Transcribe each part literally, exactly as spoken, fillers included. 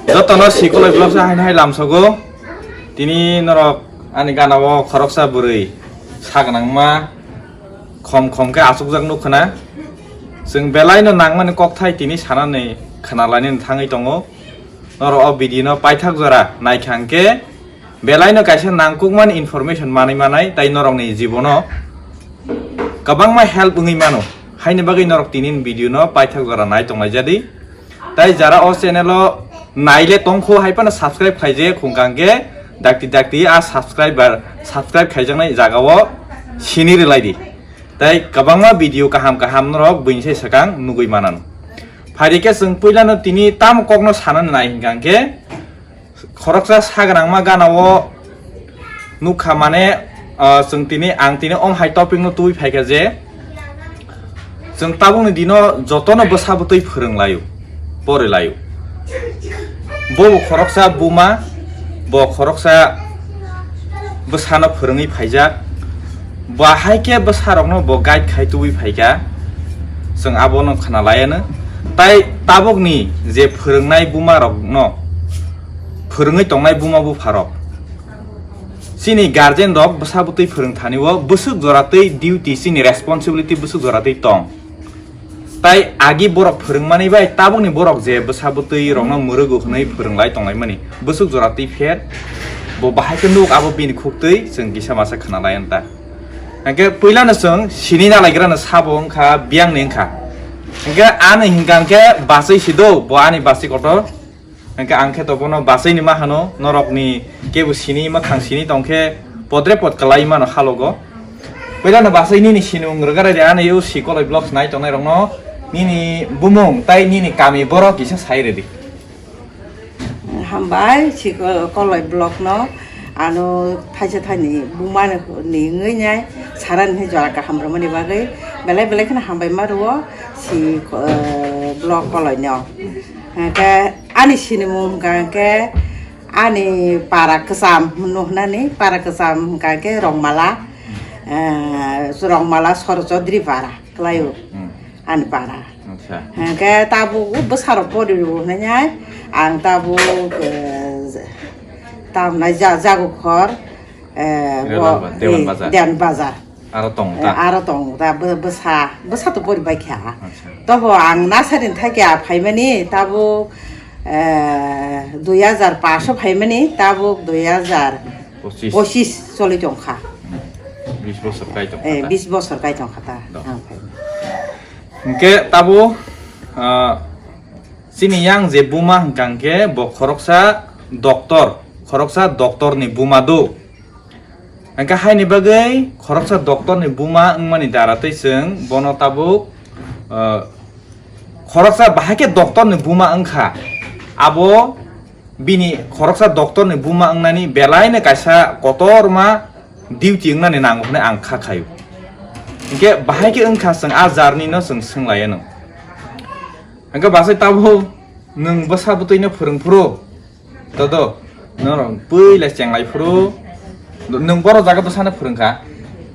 Jotono Sikoloi Vlogs haino hai lamsogo. Tini norok ani gana o khoroksa bwrwi sak nangma khom khom khe achukjak nukho na. Chwng belai no nangmani kokthai tini sanani khwnalainani thangwi tongo. Norok o video no paithak jora naikha hwnkhe belai no kaisa nangkukmani information manwi manai, tai norokni jibono kwbangma help wngwi mano. Haini bagwi norok tini video no paithak jora nai tonglai jadi. Tai jara o channel o naile tongkho hai phano subscribe khaije khungkang khe dakti dakti a subscriber subscribe khaijaknai jaga o sini rwlai di. Tai kwbangma video kaham kaham norok buini sai swkang nugwi manano. Phaidi khe chwng puilano tini tamo kokno sanani nai hwnkang khe khoroksa sagrangma gana o nukha mane, ah, chwng tini, ang tini om hai topic no tubui phaikha je chwng tabukni dino jotono bwsa bwtwi phwrwng laio, pori laio. Bo bo khoroksa buma, bo khoroksa bwsano phwrwngwi phaijak. Bo hai khe bwsarokno bo guide khai tubui phaikha, chwng abono khna laiano. Tai tabukni je phwrwngnai bumarokno, phwrwngwi tongnai buma bupharok, chini guardian rok bwsa bwtwi phwrwng thani o bwswk jora twi duty, chini responsibility bwswk jora twi tong. Tai agi borok phwrwngmani bai tabukni borok je bwsa bwtwi rokno mwrwgo hwnwi phwrwng lai tonglaimani bwswk jora twi pher, bo bahai khe nuk abo bini khuk twi chwng kisa masa khna lai anta. Hwnkhe puilano chwng sini nalaigrano sabo wngkha, biyangni wngkha. Hwnkhe ani hwnkha hwnkhe bachwi sido, bo ani bachwi kotor. Hwnkhe ang khe to bono bachwi ni ma hano, norokni kebo sini, mwkhang sini tongkhe podre pod kwlai mano halogo. Puilano bachwi nini sinimung rwgara di, ani U C Koloi Vlogs nai tongnai rokno nini bumung tai nini kami borok kisa sai rwdi. Hambai, si ko-, Koloi Vlog no ano thaisa thaini buma ni wngwi nai sarani jora kaham rwmani bagwi belai belai kheno hambai ma rwo si, eh, Vlog Koloi no. Hwnkhe ani sinimung hwnkha hwnkhe ani para kwcham hwnwi hwnani, para kwcham hwnkha hwnkhe Rongmala, eh, Rongmala Sor Chaudhary para kwlaio. Hmm. Ani para. Acha. Hwnkhe tabuk o bwsarok pori rwo hwnwi nai, ang tabuk, eh, tamnai ja-, jagukhor, eh, Dewan bo, ba-, Dewan eh, Bazar. Dewan Bazar. Aro tongo Eh, ta? Aro tongo ta, bw-, bwsa, bwsa to pori bai kha. Acha. Tobo ang nasari thai khe a phaimani, tabuk, eh, dui hajar paanch so phaimani, tabuk dui hajar pochis. Pochis choli tongkha. Hmm. Bis bosor kai tongkha Eh, ta? Bis bosor kai tongkha ta, Dong. Ang phaimani. Hwnkhe tabuk, ah, chini yang je buma hwnkha hwnkhe bo khoroksa doctor, khoroksa doctor ni buma do. Hwnkhe haini bagwi khoroksa doctor ni buma wngmani dara twi chwng bono tabuk, ah, khoroksa bahai khe doctor ni buma wngkha. Abo bini khoroksa doctor ni buma wngnani belai no kaisa kotorma duty wngnani nango hwnwi ang kha khaio. Hinkhe bahai khe wngkha chwng a jarni no chwng swnglaino. Hinkhe bachai tabuk nwng bwsa bwtwi no phwrwng phuru. Dodo, norok puila chenglai phuru. Nwng boro jaga bwsano phwrwngkha?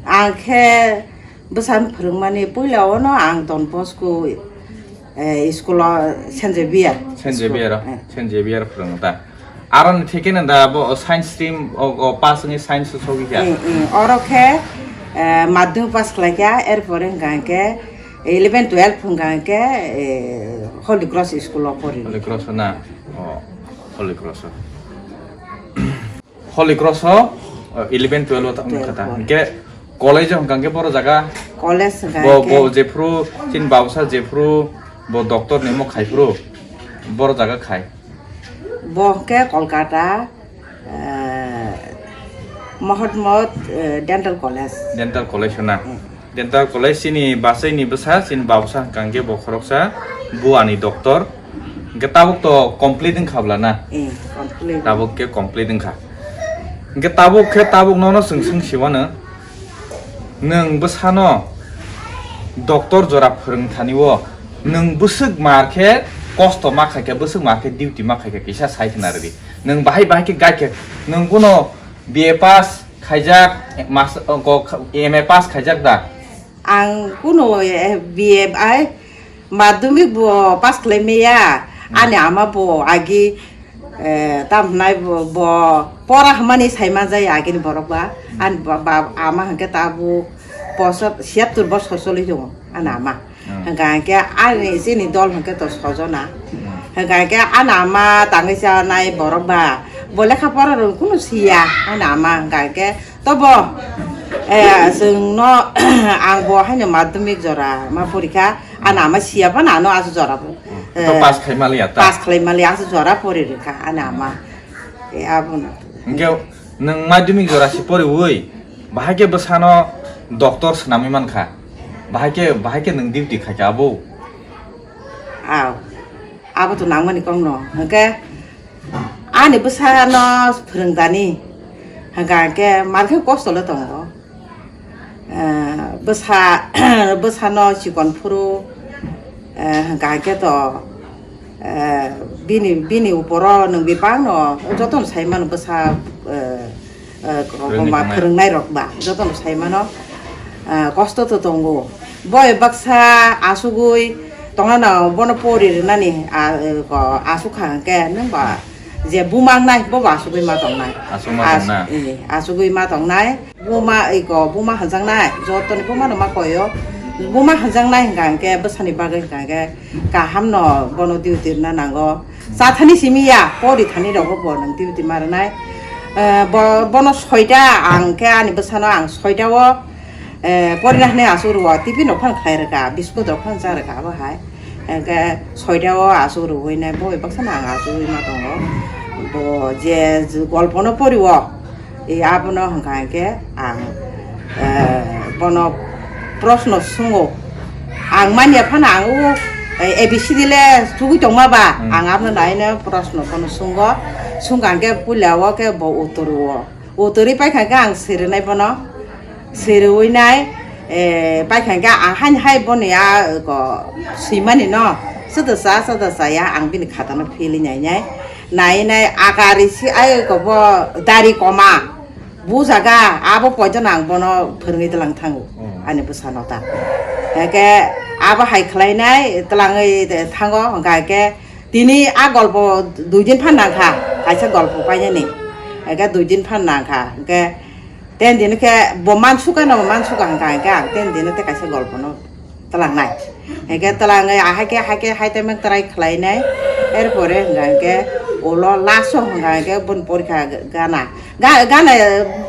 Ang khe bwsano phwrwngmani puila ono ang Don Bosco, eh, school o Saint Xavier. Saint Xavier o? School, eh. Saint Xavier phwrwngo ta? Aroni theke no da bo science stream o, o pass wngwi science o sogwi kha? Eh, eh. Oro khe, eh, madhyamik pass khlai kha, erpore hwnkha hwnkhe eleven twelve hwnkha hwnkhe, eh, Holy Cross school o pori. Holy Cross o na? O, Holy Cross o. Holy Cross o, o, eleven twelve o ta wngkha ta. Twelve o. Hinkhe college o hwnkha hwnkhe boro jaga? College hwnkha bo, hwnkhe bo jephru chini babusa jephru bo doctor ni omo khai phuru boro jaga khai? Bo hwnkhe Kolkata, eh, Mohammed, eh, Dental College. Dental College o na? Hmm. Dental College chini bachai ni bwsa, chini babusa hwnkha hwnkhe bo khoroksa buani doctor. Hwnkhe tabuk to complete wngkha bwla na? Eh, complete. Tabuk khe complete wngkha. Hwnkhe tabuk khe tabuk nono chwng swng si mano. Nwng bwsano doctor jora phwrwng thani o nwng bwswk mar khe kosto ma khai khe, bwswk mar khe duty ma khai khe kisa sai khna rwdi. Nwng bahai bahai khe guide khe, nwng bono B A pass khaijak, mas-, o, ko-, M A pass khaijak da? Ang kuno, eh, B A ai madhyamik bo pass khlai maya. Hmm. Ani ama bo agi Eh, tam hwnai bo, bo pora hwnmani saima jai agini borok ba. Ani ba, ba, ama hwnkhe tabuk bosor siyattur bosor choli tongo ani ama. Hmm. Hwnkha hwnkhe ani chini dol hwnkhe to sojona. Hmm. Hwnkha hwnkhe ani ama tangwi chanai borok ba. Bo lekha pora rok kunu siya ani ama hwnkha hwnkhe tobo, eh, chwngno ang bo haino madhyamik jora ma porikha. Ani ama siya phano ano aswk jora. To eh, pass khlai maliya ta? Pass khlai maliya, aswk jora pori rwkha ani ama. E abono. Hwnkhe nwng madhyamik jora se poriwi, bahai khe bwsano doctor swnamwi mankha. Bahai khe, bahai khe nwng duty khaikha abo? Aw. Abo to nangmani kokno. Hwnkhe ani bwsano phwrwngdani. Hwnkha hwnkhe mar khe kosto le tongo. Eh, bwsa, bwsano chikon phuru, eh, hwnkha hwnkhe to, eh, bini, bini uporo nwng bebakno jotono sai mano bwsa, eh, eh, Phwrwngwi ma tongnai. Phwrwngnai rok ba jotono sai mano, eh, kosto to tongo. Boi baksa asugwi tongnano bono pori rwnani, ah, eh, ko asukha hwnkhe nwng ba je buma wngnai bo bo asugwi ma tongnai. Asuk ma As-, tongna. Eh, asugwi ma tongnai. Buma iko, buma hwnjaknai, jotoni bumano ma koyo. Buma hwnjaknai hwnkha hwnkhe bwsani bagwi hwnkha hwnkhe kaham no bono duty rwna nango. Chathani simi ya, pori thani rogo bo nwng duty ma rwnai. Eh, bo, bono soita ang khe ani bwsano ang soita o, eh, porina hwnwi asuk rwo, tiffin rok phano khlai rwkha, biscuit rok phano cha rwkha abo hai. Hwnkhe soita o asuk rwui nai, bo bai baksa no ang asugwi ma tongo. Bo je, je golpo no pori o, E, abono hwnkha hwnkhe ang, eh, bono proshno sungo. Ang manya phano ang o, eh, A B C D le chugui tongma ba, Hmm. ang abono naino proshno bono sungo. Sungkha hwnkhe puila o khe bo uttor o. Uttorwi paikha hwnkhe ang swirinai bono. Swirinai, eh, paikha hwnkhe ang haini hai boni a, ko, swimani no. Sodo cha, sodo cha ya ang bini khatano philwi nainai. Nai nai akari si ai ko bo dari koma. Bujaga abo poito nang bono phwrwngwi tlang thango. Hmm. Ani bwsano ta. Hake abo hai khlai nai tlangwi thango hwnkha hake tini a golpo dui din phan nang kha. Kaisa golpo painani. Hake dui din phan nang kha. Hake ten din khe bo mansukha no mansukha hwnkha hake ang ten din te kaisa golpo no tlangnai. Hake tlangwi ahai khe, hai khe, hai tei mek try khlainai. Erpore hwnkha hwnkhe ulo last o hwnkha hwnkhe boni porikha gana. Ga-, gana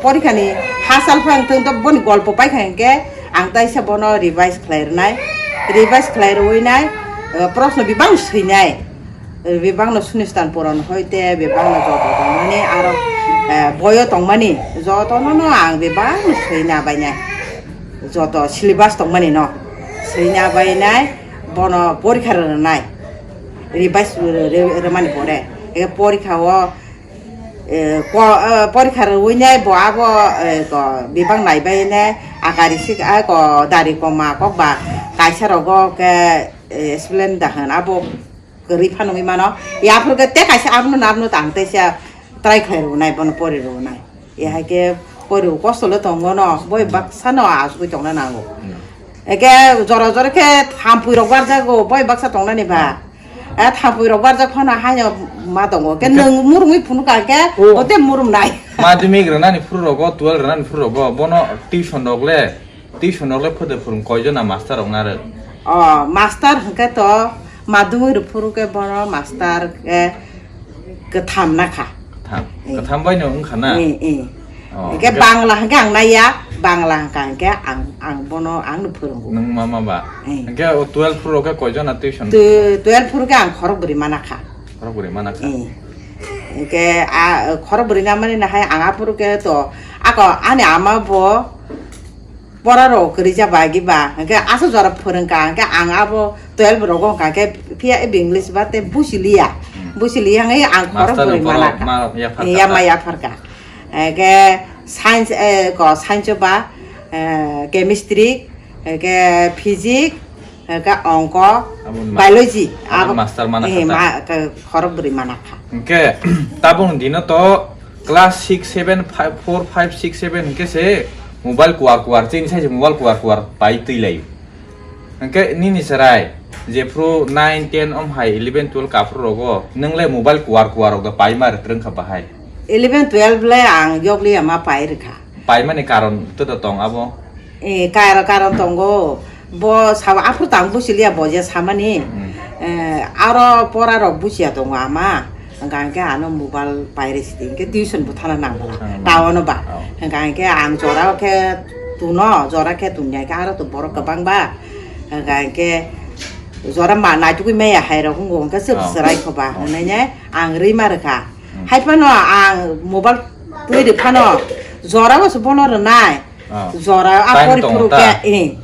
porikhani ha sal phang thung to boni golpo paikha hwnkhe ang taisa bono revise khlai rwnai. Revise khlai rwui nai, eh, proshno bibang swinai. Bebakno sunistan puron hoite bebakno joto tongmani aro, eh, boyo tongmani jotono no ang bebakno swina bainai. Joto syllabus tongmani no swina bainai bono porikha rwnai. Revise rw-, rw-, rwmani pore. Eke porikha o, eh, ko-, eh, porikha rwinai bo abo, eh, ko bebak nai bainai akari sik, ah, ko dari koma kok ba kaisa rogo ke, eh, explain da hwn abo. Kwrwi phano wngwi mano. Yaphuru khe tei kaisa abono narwkno tang teisa try khlai rwnai, bono pori rwnai. Ehai khe pori rw kosto le tongo no, boi baksa no asugwi tongna nango. Hmm. Eke jora jora khe thampui rok barjago, boi baksa tongnani ba. Hmm. E thampui rok barjak phano haino ma tongo. Khe nwng murumwi phunukha khe, oh, ote murumnai. Madhyamik rwnani phuru rogo, twelve rwnani phuru rogo, bono tuition rok le Tuition rok le photo phwrwng koijon na master rok narwk? O, master hwnkhe to madhyamik rw phuru khe bono master khe kwtham na kha. Kwtham. Eh. Kwtham bai no wngkha na? Eh, eh. O, hwnkhe hwnkhe Bangla hwnkhe ang naiya, Bangla hwnkha hwnkhe ang, ang bono ang no phwrwngo. Nwng ma ma ba? Eh. Hwnkhe o twelve phuru rok khe koijon na tuition? Tu-, twelve phuru khe ang khorok bwrwi mana kha. Khorok bwrwi mana kha? Eh. Hwnkhe a khorok bwrwi na mani na hai ang aphuru khe to ako ani ama bo Pora rok kwrwi ja bai gi ba, hwnkhe aswk jora phwrwng kha, hwnkhe ang abo twelve rogo hwnkha khe phiya ebo English ba tei busi liya. Hmm. Busi liya hwnkhe ang khorok Master bwrwi no mana borok kha. Ma yapharkha. Yama ta. Yapharkha. Hwnkhe science, eh, ko science o ba, eh, chemistry, hwnkhe physics, hwnkhe ongko, Aboni ma-, biology, aboni abo, master mana eh, kha ta. Ma, ka-, khorok bwrwi mana kha. Hwnkhe tabuk dino to class six, seven, five, four, five, six, seven hwnkhe se mobile kuar kuar, chini sai se mobile kuar kuar pai twi lai. Hwnkhe nini chwrai Jephru nine, ten om hai, eleven, twelve aphuru rogo, nwngle mobile kuar kuar rok do paima rwtrwng kha bahai. Eleven, twelve le ang yokliya ma pai rwkha. Paimani karon to tong abo? Eh, kar-, karon tongo. Bo sabo aphuru tang buchiliya bo je samani. Hmm. Eh, aro pora rok buchiya tongo ama. Hwnkha hwnkhe ano mobile pairisi di, hwnkhe tuition bo thana nang bwla. Hmm. Tawano ba. Oh. Hwnkha hwnkhe ang jora khe tuno, jora khe tunya khe aro to borok kwbang ba. Hwnkha hwnkhe jora ma naitugwi maya hai rok wngkha hwnkhe se Oh. bwswrai kho ba. Oh. Hwnwi ne ang rwi ma rwkha. Hmm. Hai phano ang mobile twi rw phano jora o se bono rwnai. Oh. Jora a Time pori tongo phuru ta? Khe, eh.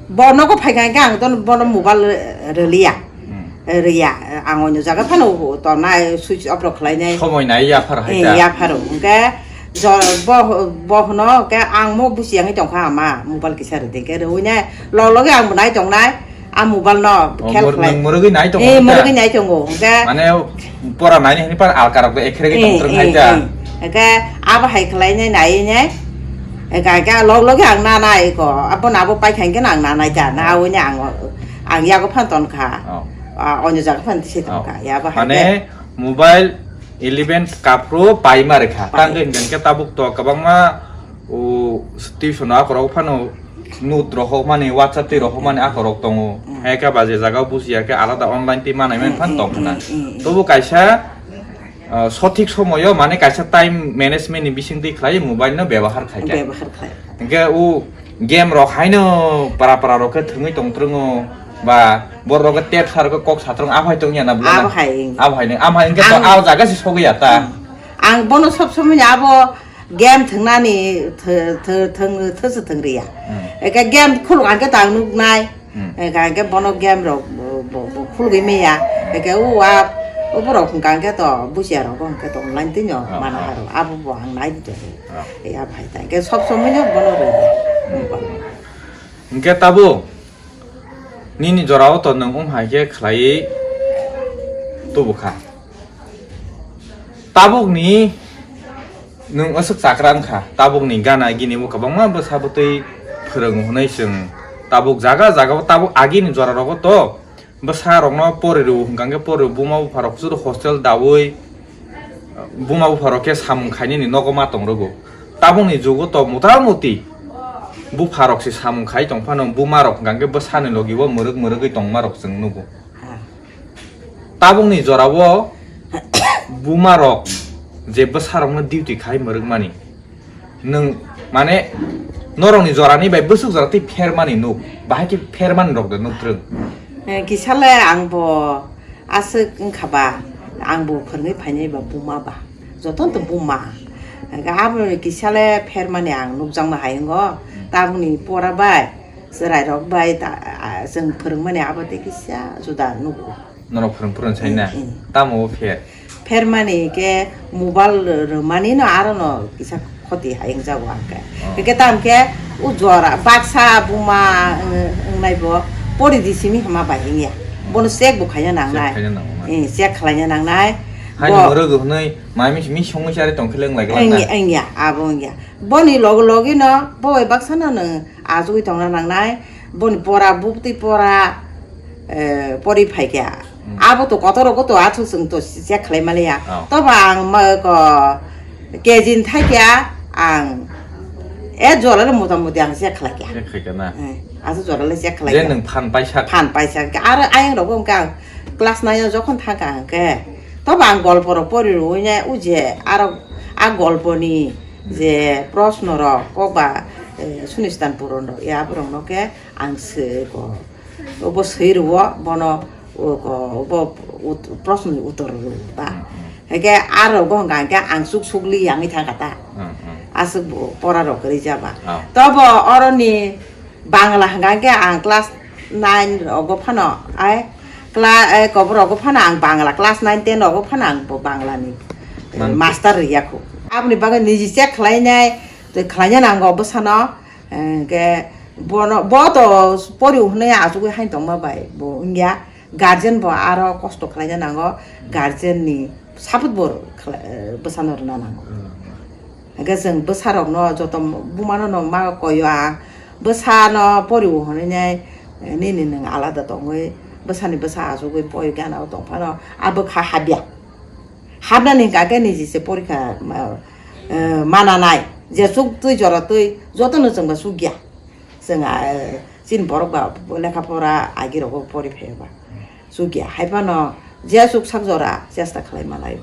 Bo nogo phai kha hwnkhe ang to bono mobile rwliya. Hmm. Rwya, ang oino jaga phano tonai, switch off rok khlainai. Somoi nai yaphar hai Eh, ta? Yapharo. Hwnkhe jo-, bo, bo hwno, hwnkhe ang mo busi yangwi tongkha ama, mobile kisa rwdi. Hwnkhe rwui nai, log loge ang bo nai tongnai, a mobile no Oh, khel mor-, khlai. Nwng mwrwgwi nai tongo Eh, hwnkhe? Mwrwgwi nai tongo. Hwnkhe Mane pora nai hini par alka rok ekhe rege Eh, tongtrwng eh, hai ta? Eh. Hwnkhe abo hai khlainai nai nai. Hwnkhe, hwnkhe log loge ang nanai ko. Abo na abo paikha hwnkhe ang nanai ta. Na Oh. Awini ang, ang yago phan tonkha. Oh. Ah, onyo jaga phan tise Oh. Tongkha. Ya ba hai Mane ke. Mobile eleven kaphru paima rikha. Pai. Tangwi hwnkhe tabuk to kwbangma o tuition akhorok phano note rohok mani, WhatsApp twi rohok mani akhorok tongo. Mm. Hai khe ba je jaga bujiya khe alada online twi manai man Mm, phan mm, tong khna. Mm, mm, mm. Tobo kaisa, ah, sothik somoyo mane kaisa time management ni bising twi khlai mobile no byabohar khai kha. Byabohar khai. Hwnkhe o game rok haino para para rok khe thwngwi tongtrwngo ba borok rok khe tep sa rok khe kok satrwng aphai tongya na bwlana? Abo hai. Abo hai nw, amo hai hwnkhe to Ang al jaga se sogwi ya ta? Hmm. Ang bono sob somoi abo game thwngnani thw-, thw-, thwng-, thwswk thwng rwya. Hmm. Eke game khuluk ang khe to ang nuknai. Hmm. Eke ang khe bono game rok bo, bo, bo khulugwi maya. Eke o a, o borok hwnkha ang khe to busia rok bo hwnkhe to online twino Oh, mana oh. Haro. Abo bo ang nai. Oh. Ya bhai, ta ke sob somoi no bono rwdi. Hwnkhe tabuk nini jorao to nwng wng hai khe khlaiwi tubukha. Tabukni nwng aswk chakra wngkha, tabukni gana gini bo kwbangma bwsa bwtwi phwrwngo hwnwi chwng tabuk jaga jaga o tabuk agini jora rogo to Bwsa rokno pori rw hwnkha khe pori rw, buma bupha rok chwng hostel dawi, buma bupha rok khe samung khainani nogo ma tong rwgo. Tabukni jugo to mota moti bupha rok se samung khai tong phano, buma rok hwnkha khe bwsani logi o mwrwk mwrwgwi tongma rok chwng nugo. Tabukni jora o buma rok je bwsa rokno duty khai mwrwk mani, Nwng, mane, norokni jorani bai bwswk jora tei phermani nuk, bahai khe phermani rok de nuk twrwng? Eh, kisale ang bo aswk wngkha ba, ang bo phwrwngwi phainai ba buma ba, jotono to buma. Hwnkhe abo kisale phermani ang nukjakma hai wngo, tabukni pora bai, chwrai rok bai ta, a, chwng phwrwngmani abo tei kisa juda nugo. Norok phwrwng phwrwng sai na? Mm, mm. Tamo o pher? Phermani khe mobile rw-, rwmani no aro no kisa khoti hai wngjago ang khe. Oh. Hwnkhe tamo khe o jora baksa buma wng-, wngnai bo pori di simi hama bai wngya. Bono check bo khaina nangnai. Check khaina nangnai. Eh, check khlaina nangnai. Haino bo mwrwk hwnwi mai misi misi songwi chari tong khe le wng lai glak na? Wngya, wngya, abo wngya. Boni logi logi no bo bai baksa no nwng achugwi tongna nangnai. Boni pora, buktwi pora, eh, pori phaikha. Hmm. Abo to kotor rogo to achu chwng to check khlai maliya. Oh. Tobo ang ma ko kejin thaikha ang e jora le mota moti ang check khlaikha. Check khlaikha na? Eh, achu jora le check khlaikha. Je nwng phan paisa. Phan paisa. Aro ayang rogo hwnkhe ang class nine o jokhon thangkha hwnkhe. Tobo ang golpo rok pori rwui nai uje aro a golponi je proshno rok kok ba, eh, sunistan puron rok ya borok no khe ang se ko obo swi rwo bono o ko obo ut-, proshno ni uttor rw ba. Hmm, hmm. Hwnkhe aro bo hwnkha hwnkhe ang chuk suk li yangwi thangkha ta. Hmm, hmm. Aswk bo pora rok kwrwi jaba. Oh. Tobo oroni Bangla hwnkha khe ang class nine rogo phano, ai, cla-, eh, kobor rogo phano ang Bangla, class nine, ten rogo phano ang bo Bangla ni, eh, Nang- master rwya kho. Aboni bagwi niji check khlainai, tei khlaina nango bwsano, eh, hwnkhe bono, bo to pori hwnwi achugwi hain tongma bai bo wngya. Guardian bo aro kosto khlaina nango, guardian ni support bo khla-, eh, bwsano rwna nango. Hmm. Hwnkhe chwng bwsarokno joto bumano no ma koyo, a bwsano poriwo hwnwi nai, eh, nini nwng alada tongwi Bwsani bwsa achugwi poi gana o tong phano, a bwkha habya. Habnani hwnkha khe niji se porikha ma-, eh, mana nai. Jesuk twi jora twi jotono chwngba chukya. Chwng, eh, chini borok ba lekha pora agi rogo pori phaiba. Chukya. Hai phano jesuk sak jora chesta khlai malai.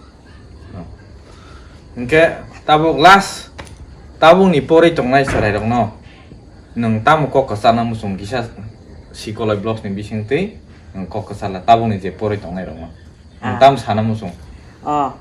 Hwnkhe tabuk last, tabukni porwi tongnai chwrairokno nwng tamo kok kwcharna muchung kisa Sikoloi Vlogs ni bisingtwi nwng kok kwcharla tabukni je porwi tongnairokno nwng Ah. Tamo sana muchung? Oh,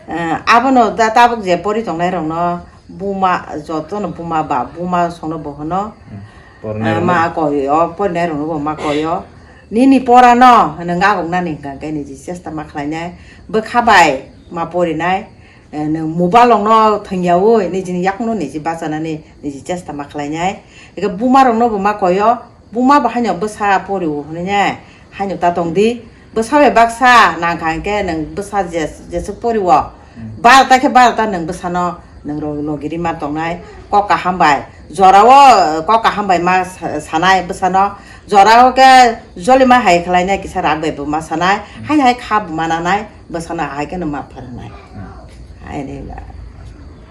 eh, abono da tabuk je porwi tongnairokno buma, jotono buma ba, buma songno bo hwno, Hmm. Pornai eh, rokno? Ma koi o, porinairokno bo ma koi o. Nini porano nwng agoknani hwnkha khe niji chesta ma khlainai. Bwkha bai ma porinai, eh, nwng mobile rokno thwngyaui nijini yakungno niji bachanani niji chesta ma khlainai. Eke buma rokno bo ma koi o, buma bo haino bwsa pori o hwnwi ne, haino ta tong di. Bwsa bai baksa nang kha hwnkhe nwng bwsa je, jesuk pori o. Hmm. Barota khe barota nwng bwsano nwng ro-, logi rima tongnai. Kok kaham bai. Jorao, eh, kok kaham bai ma sa-, sanai bwsano. Jorao khe jolima hai khlainai kisa rak bai bo ma sanai. Hmm. Hai hai kha bo ma nanai. Bwsano hai kheno ma pharnai. Hmm. Hai ni ba.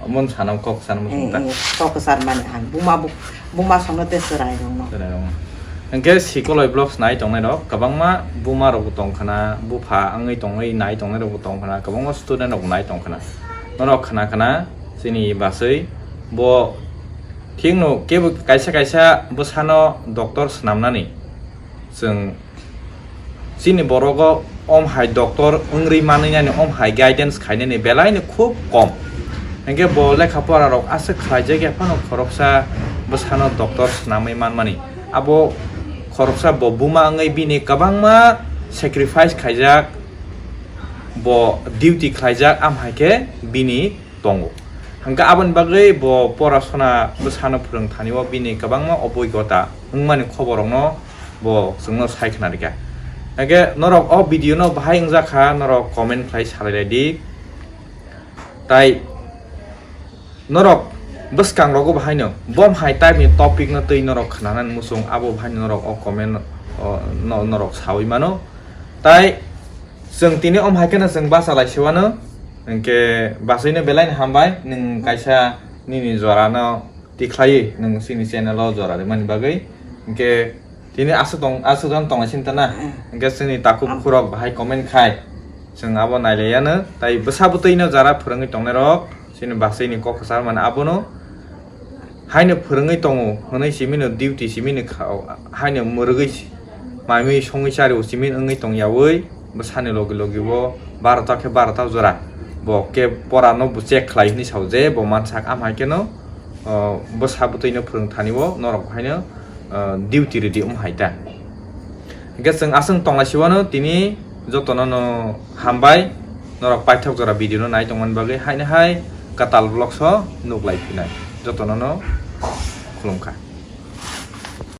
Omo sana kok sana mo Eh, sungta. Eh, kok kwchar mani ang. Buma bu-, buma songno te chwrai rokno. Chwrai rokno. Hwnkhe Sikoloi Vlogs nai tongnai rok kwbangma buma rok bo tong khna, bupha wngwi tongwi nai tongnai rok bo tong khna, kwbangma student rok bo nai tong khna. Norok khna khna chini baswi bo thikno kebo kaisa kaisa bwsano doctor swnamnani chwng Chini borogo om hai doctor wngwi manwi nani, om hai guidance khainani belai ni khub kom. Hwnkhe bo lekha pora rok aswk khlaijak ya phano khoroksa bwsano doctor swnamwi manmani. Abo khoroksa bo buma wngwi bini kwbangma sacrifice khaijak, bo duty khlaijak, am hai khe bini tongo. Hwnkhe aboni bagwi bo porasona bwsano phwrwng thani o bini kwbangma obogota wngmani khobor rokno bo chwngno sai khna rikha. Hwnkhe norok o video no bahai wngjak kha, norok comment khlai salai lai di. Tai norok bwskang rogo bahaino bom hai type ni topic no twi norok khna nani muchung, abo bahaino norok o comment o no-, norok sawi mano. Tai chwng tini om hai kheno chwng basa lai siwano, hwnkhe basino belai no hambai, nwng kaisa nini jora no tikhlaiwi nwng chini channel o jora rwmani bagwi. Hwnkhe tini aswk tong, aswk jan tongnai sinta na, hwnkhe chini takhuk khurok bahai comment khai chwng abo nailaiyano, tai bwsa bwtwi no jara phwrwngwi tongnai rok. Chini bwsai ni kok kwchar mani abono haino phwrwngwi tongo hwnwi simi no duty simi ni kha-, haino mwrwgwi si-, maimwi songwi chari o simi wngwi tong yaui bwsani logi logi bo barota khe barota jora bo khe pora no bo check khlai hwnwi sao je bo mansak am hai kheno, o, bwsa bwtwi no phwrwng thani o norok haino, o, duty ready wng hai ta. Hwnkhe chwng aswk tonglai siwano tini jotono no hambai, norok paithak jora video no nai tongmani bagwi haino hai Kwtal Vlogs o nuklai phinai jotono no khulumkha.